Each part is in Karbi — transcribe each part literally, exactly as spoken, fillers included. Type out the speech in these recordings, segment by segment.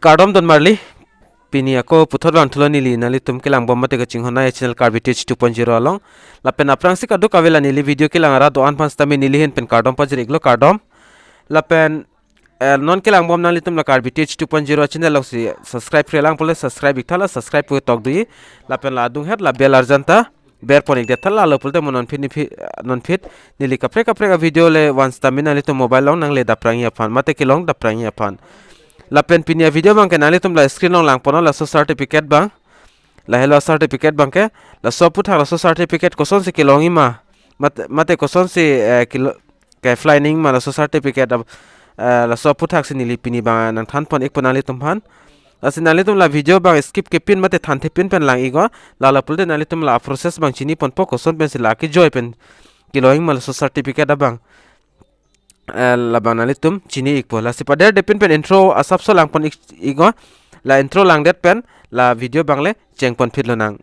Kardom don marli. Pini ako puthot vangthulo neli nanglitum kelangbom mate kachinghon ai channel Karbi Teach two point zero along. Lapen aphrangsi kadokave la neli video kelang arat do-an aphan sitame neli ahin pen kardom pajir-iklo, kardom. Lapen, eh, non kelangbom nanglitum la Karbi Teach two point zero channel alongsi subscribe-re lang pulote subscribe-iktha, la subscribe pu tok do-i. Lapen la adunghet la bell arjan ta berpon-ikdet tha, lalo pulote mo non phit ni phi-, non phit neli kaprek kaprek a-video le van sitame nanglitum mobile along nangle daprangji aphan mate kelong daprangji aphan. Lapen pini a-video abangke nanglitum la screen along langponlo, laso certificate abang. Lahelo certificate abangke, laso aphuthak laso certificate kosonsi kelongji ma, mat-, mate kosonsi, eh, kelo-, ke-apply nangji ma laso certificate ab-, eh, laso aphuthaksi neli pini abang nangthanpon-ikpo nanglitum aphan. Lasi nanglitum la video abang skip kepin mate thanthepin pen lang-iknon, lalo pulote nanglitum la process abang chiniponpo, koson pensi la kejoi pen kelongji ma laso certificate abang. Eh, labang nanglitum chini-ikpo. Lasi paderdepin pen intro asapso langpon-ik-, iknon, la intro langdet pen la video abang le chengponphit lonang.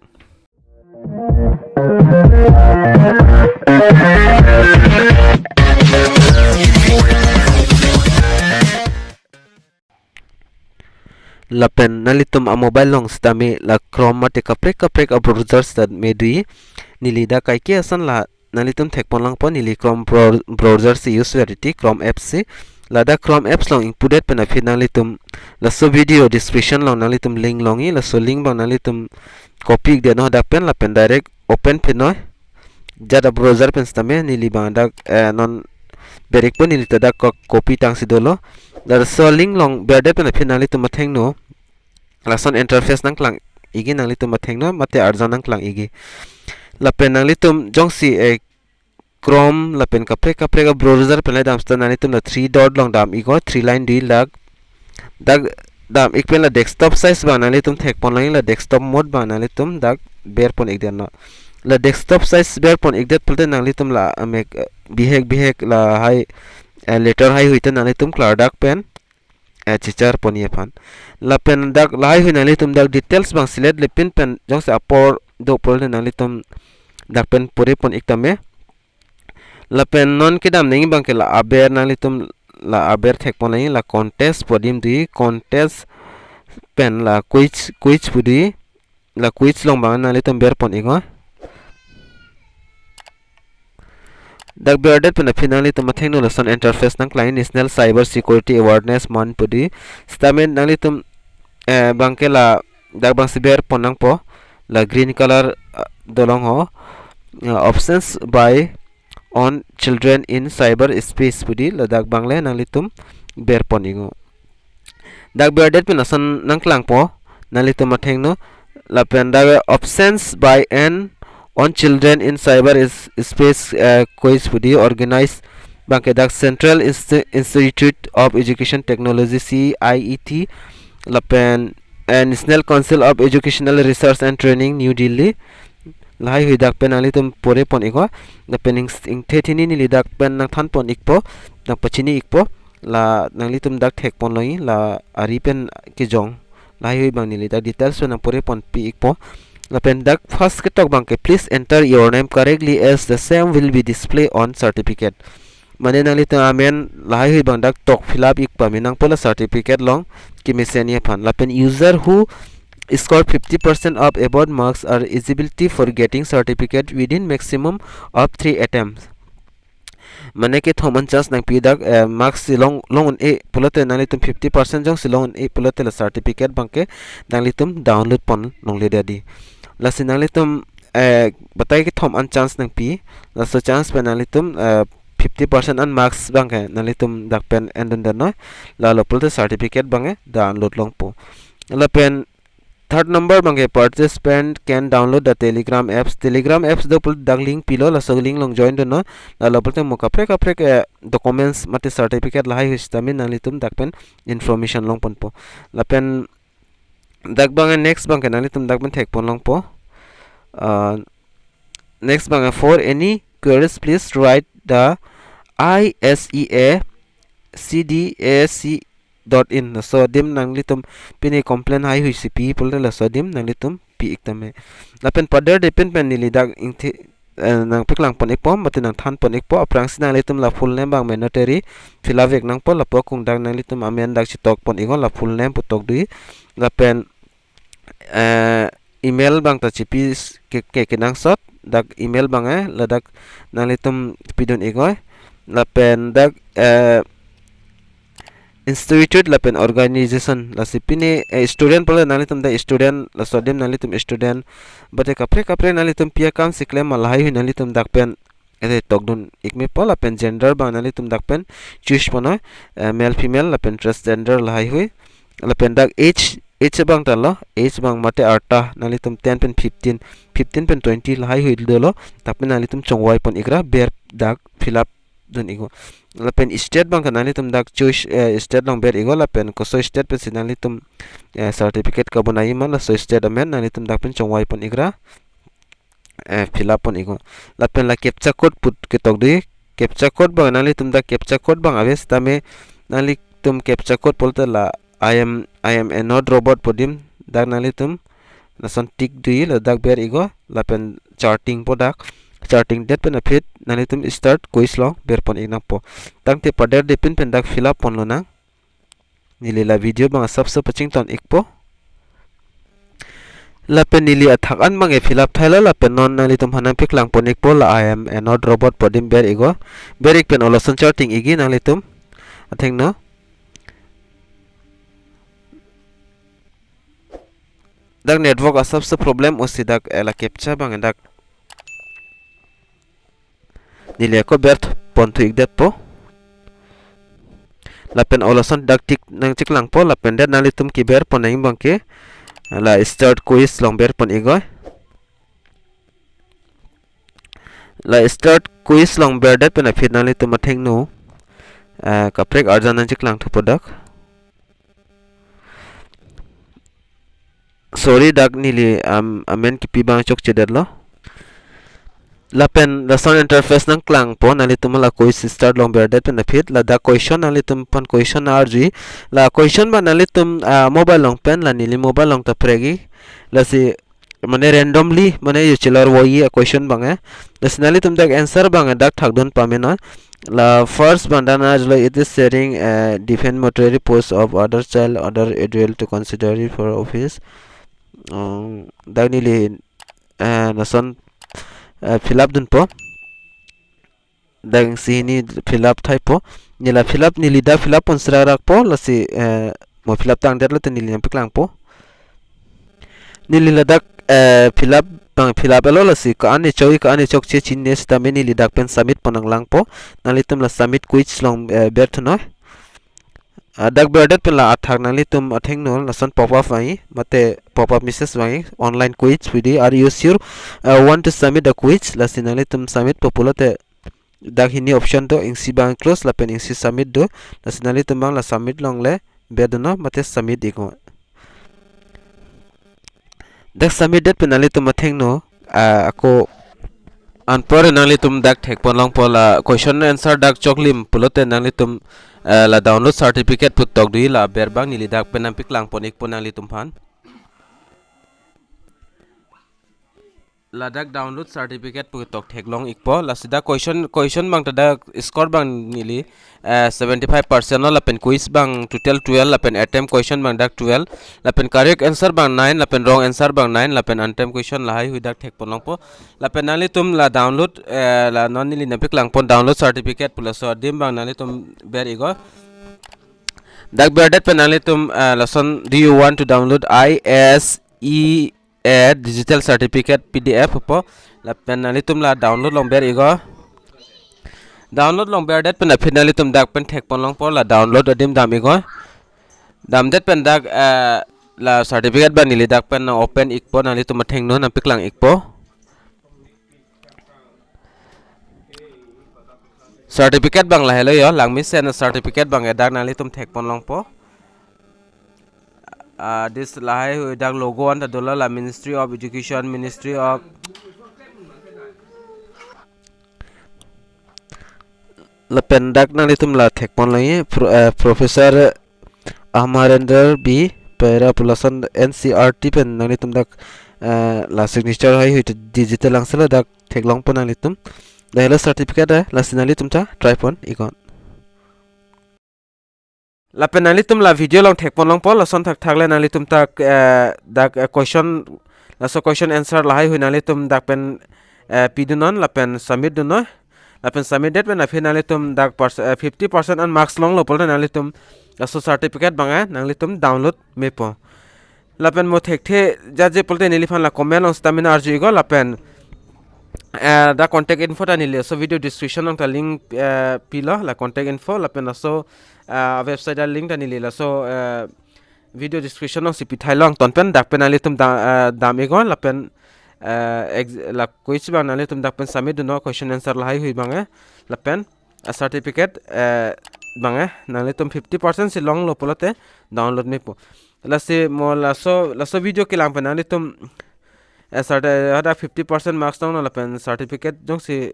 Lapen nanglitum a-mobile along sitame la Chrome mate kaprek kaprek a-browser sitame do-i. Neli dak kaike ason la nanglitum thekpon langpo, neli Chrome brow-, browser si use verti, Chrome apps si. Ladak Chrome apps along ingpudet pen aphi nanglitum laso video description along nanglitum link longji, laso link abang nanglitum copy-ikdetnon dak pen lapen direct open pinnon. Jat a-browser pen sitame neli abang dak, eh, non ber-ikpo, neli ta dak ko-, copy tangsi dolo. Laso link along berdet pen aphi nanglitum athengno lason interface nangklang-ikji, nanglitum athengno mate arjan nangklang-ikji. Lapen nanglitum jongsi, eh, Chrome lapen kaprek kaprek a-browser pen le dam seta nanglitum la three dot along dam-iknon, three line do-i, dak, dak dam-ik pen la desktop size abang nanglitum thekpon longji, la desktop mode abang nanglitum dak berpon-ikdetnon. La desktop size berpon-ikdet pulote nanglitum la amek, eh, bihek bihek lahai, eh, letter haihui ta nanglitum klardak pen, eh, chicharponji aphan. Lapen dak lahaihui nanglitum dak details abang selectle pin pen jongsi apor do pulote nanglitum dak pen porepon-ik tame. Lapen non kedam nangji abangke la aber nanglitum la aber thekpon nangji, la contest pu adim do-i, contest pen la quiz, quiz pu do-i, la quiz along abang nanglitum berpon-iknon. Dak berdet pen aphi nanglitum athengno lason interface nangklang-i, National Cyber Security Awareness Month pu do-i. Sitame nanglitum, eh, abangke la dak abangsi berpon nangpo, la green color, ah, dolong ho, ah, options by on children in cyber space pu do-i, ladak abang le nanglitum berpon-iknon. Dak berdet pen lason nangklangpo nanglitum athengno, lapen dak options by and on children in cyber is space, eh, quiz pu do-i, organize abangke dak Central Insti-, Institute of Education Technology, C I E T, lapen, eh, National Council of Educational Research and Training, New Delhi. Lahaihui dak pen nanglitum porepon-iknon, lapen ing-, ingthe thini neli dak pen nangthanpon-ikpo, nangpachini-ikpo, la nanglitum dak thekpon longji, la ari pen kejong. Lahaihui abang neli dak details pen nangporeponpi-ikpo. Lapen dak first ketok abangke, "Please enter your name correctly as the same will be displayed on certificate." Mane nanglitum amen lahaihui abang dak tok fill up-ik pame nangpo la certificate along kemesenji aphan. Lapen user who score fifty percent of above marks are eligibility for getting certificate within maximum of three attempts. Mane kethom an chance nangpi dak, eh, marks si long, long un-e pulote nanglitum fifty percent jongsi long un-e pulote la certificate abangke nanglitum download pon longle dadi. Lasi nanglitum, eh, batai kethom an chance nangpi, laso chance pen nanglitum, eh, fifty percent an marks abangke nanglitum dak pen endun dano, lalo pulote certificate abangke download longpo. Lapen third number abangke, "Participant can download the Telegram apps." Telegram apps do pulote dak link pilo, laso link along join dunnon. Lalo pulote mo kaprek kaprek, eh, documents mate certificate lahaihui sitame nanglitum dak pen information longponpo. Lapen dak abangke next abangke nanglitum dak pen thekpon longpo. Ah, next abangke, "For any queries, please write the I S E A C D A C dot in." Laso adim nanglitum pine complaint haihui si pi pulote laso adim nanglitum pi-ik tame. Lapen paderdepin pen neli dak ingthe, eh, nangpaklang pon ikpo, mate nangthan pon ikpo. Aphrangsi nanglitum la full name abang mandatory fill up vek nangpo, lapu akung dak nanglitum amen dak chetok pon iknon, la full name pu tokdui. Lapen, eh, email abang ta chepi s-, ke, ke, kenangsot, dak email abang, eh, ladak nanglitum pidun iknon. Lapen dak, eh, institute lapen organization, lasi pini, eh, student pulo nanglitum dak student, laso adim nanglitum student. Mate kaprek kaprek nanglitum pi akam si klem ma lahai hui nanglitum dak pen, eh, tokdun ik mepo. Lapen gender abang nanglitum dak pen choose pon non, eh, male female lapen transgender lahai hui. Lapen dak age, age abang ta lo, age abang mate arta nanglitum ten pen fifteen, fifteen pen twenty lahai hui dolo, dak pen nanglitum chongvai pon ikra, ber dak fill up dun iknon. Lapen state abang ke nanglitum dak choose, eh, state along ber iknon, lapen koso state pensi nanglitum, eh, certificate kabonai ma, laso state amen nanglitum dak pen chongvai pon ikra, eh, fill up pon iknon. Lapen la captcha code pu ketokdui, captcha code abang nanglitum dak captcha code abang ave sitame nanglitum captcha code pulote la I am, I am a not robot pu adim dak nanglitum lason tick dui, ladak ber iknon, lapen charting pu dak, charting det pen aphi nanglitum start quiz along ber pon ik nangpo. Tangte paderde pin pen dak fill up pon lonang. Neli la video abang asapso pachington ikpo. Lapen neli athak an abang ke fill up thailo, lapen non nanglitum aphan nangpaklang pon ikpo, la I am a not robot pu adim ber iknon. Ber ik pen olason charting ikji nanglitum athengno. Dak network asapso problem osi dak, eh, la captcha abang dak neli ako ber th-, pon thu ik detpo. Lapen olason dak tick nangcheklangpo, lapen det nanglitum keber pon nangji abang ke la start quiz along ber pon iknon. La start quiz along ber det pen aphi nanglitum athengno, eh, kaprek arjan nangcheklang thupo dak. Sorry, dak neli, um, amen kipi abang chokche detlo. Lapen lason interface nangklangpo, nanglitum la quiz start along ber det pen aphi, ladak question nanglitum aphan question arju. La question abang nanglitum, ah, mobile along pen, la neli mobile along ta prekji. Lasi mane randomly, mane yo chelor voiyi a question abang, eh. Lasi nanglitum dak answer abang, eh, dak thakdun pame non. La first abang dak nangarjulo, it is sharing, eh, different military post of other child, other adult to consider it for office. Um, dak neli, eh, lason, eh, fill up dunpo. Dak isi hini fill up thaipo. Neli la fill up, neli dak fill up pon sra rakpo, lasi, eh, mo fill up tang detlo te neli nangpaklangpo. Neli ladak, eh, fill up abang fill up etlo, lasi ka-an ne choi, ka-an ne chokche chinine sitame neli dak pen submit pon nanglangpo. Nanglitum la submit quiz along, eh, ber thu non. Ah, dak ber det pen la athak nanglitum athengno lason pop up vangji, mate pop up message vangji, online quiz pu dei, are you sure, uh, want to submit the quiz? Lasi nanglitum submit po pulote dak hini option do, isi abang close lapen isi submit do. Lasi nanglitum abang la submit along le ber dun non, mate submit iknon. Dak submit det pen nanglitum athengno, ah, ako anpor nanglitum dak thek pon longpo, la question answer dak choklim pulote nanglitum, eh, la download certificate pu tokdui, la aber abang neli dak pen nangpaklang pon ikpo nanglitum aphan. Ladak download certificate pu tok theklong ikpo, lasi dak question, question abang ta dak score abang neli, eh, seventy-five percent lo, lapen quiz abang total twelve, lapen attempt question abang dak twelve, lapen correct answer abang nine, lapen wrong answer abang nine, lapen attempt question lahai hui dak thek pon longpo. Lapen nanglitum la download, eh, la non neli nangpaklang pon download certificate pu laso adim abang nanglitum ber iknon. Dak ber det pen nanglitum, eh, lason, do you want to download I S E a digital certificate P D F po, lapen nanglitum la download along ber iknon. Download along ber det pen aphi nanglitum dak pen thek pon longpo, la download adim dam iknon. Dam det pen dak, eh, la certificate abang neli dak pen nang open ikpo, nanglitum athengno nangpaklang ikpo. Certificate abang lahelo yo, langmesen certificate abang ke dak nanglitum thek pon longpo. Ah, this lahai hui dak logo an ta dolo, la Ministry of Education, Ministry of, lapen dak nanglitum la thek pon longji, Pro-, eh, Professor Amarendra B Pera pu lason N C E R T pen nanglitum dak, eh, la signature haihui ta digital lang selo, dak theklongpo nanglitum. Dak helo certificate, eh, lasi nanglitum ta try pon iknon. Lapen nanglitum la video along thekpon longpo, lason thakthak le nanglitum ta, eh, dak, eh, question, laso question answer lahaihui nanglitum dak pen, eh, pidunnon lapen submit dunnon. Lapen submit det pen aphi nanglitum dak pers-, eh, fifty percent an marks longlo pulote nanglitum laso certificate abang, eh, nanglitum download mepo. Lapen mo thekthe jaje pulote neliphan la comment along sitame nang-arju iknon lapen, eh, dak contact info ta neli laso video description along ta link, eh, pilo, la contact info lapen laso, eh, website along link ta neli laso, eh, video description alongsi pithailong. Ton pen dak pen nanglitum da-, eh, dam iknon lapen, eh, ex-, la quiz abang nanglitum dak pen submit dunnon, question answer lahaihui abang, eh, lapen, eh, certificate, eh, abang, eh, nanglitum fifty percent si longlo pulote download mepo. Lasi mo laso, laso video kelang pen nanglitum, eh, cert-, eh, hadak fifty percent marks longlo lapen certificate jongsi,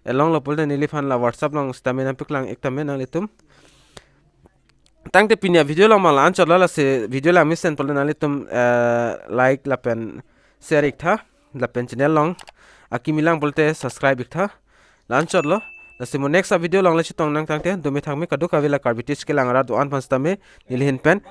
eh, longlo pulote neliphan la WhatsApp along sitame nangpaklang ik tame nanglitum. Tangte pini a-video along ma la-anchotlo, lasi video lang mesen pulote nanglitum, eh, like lapen share iktha, lapen channel along akimi lang pulote subscribe iktha. La-anchotlo, lasi mo next a-video along le chetong nang. Tangte dome thakme kadokave la Karbi Teach kelang arat do-an aphan sitame neli ahin pen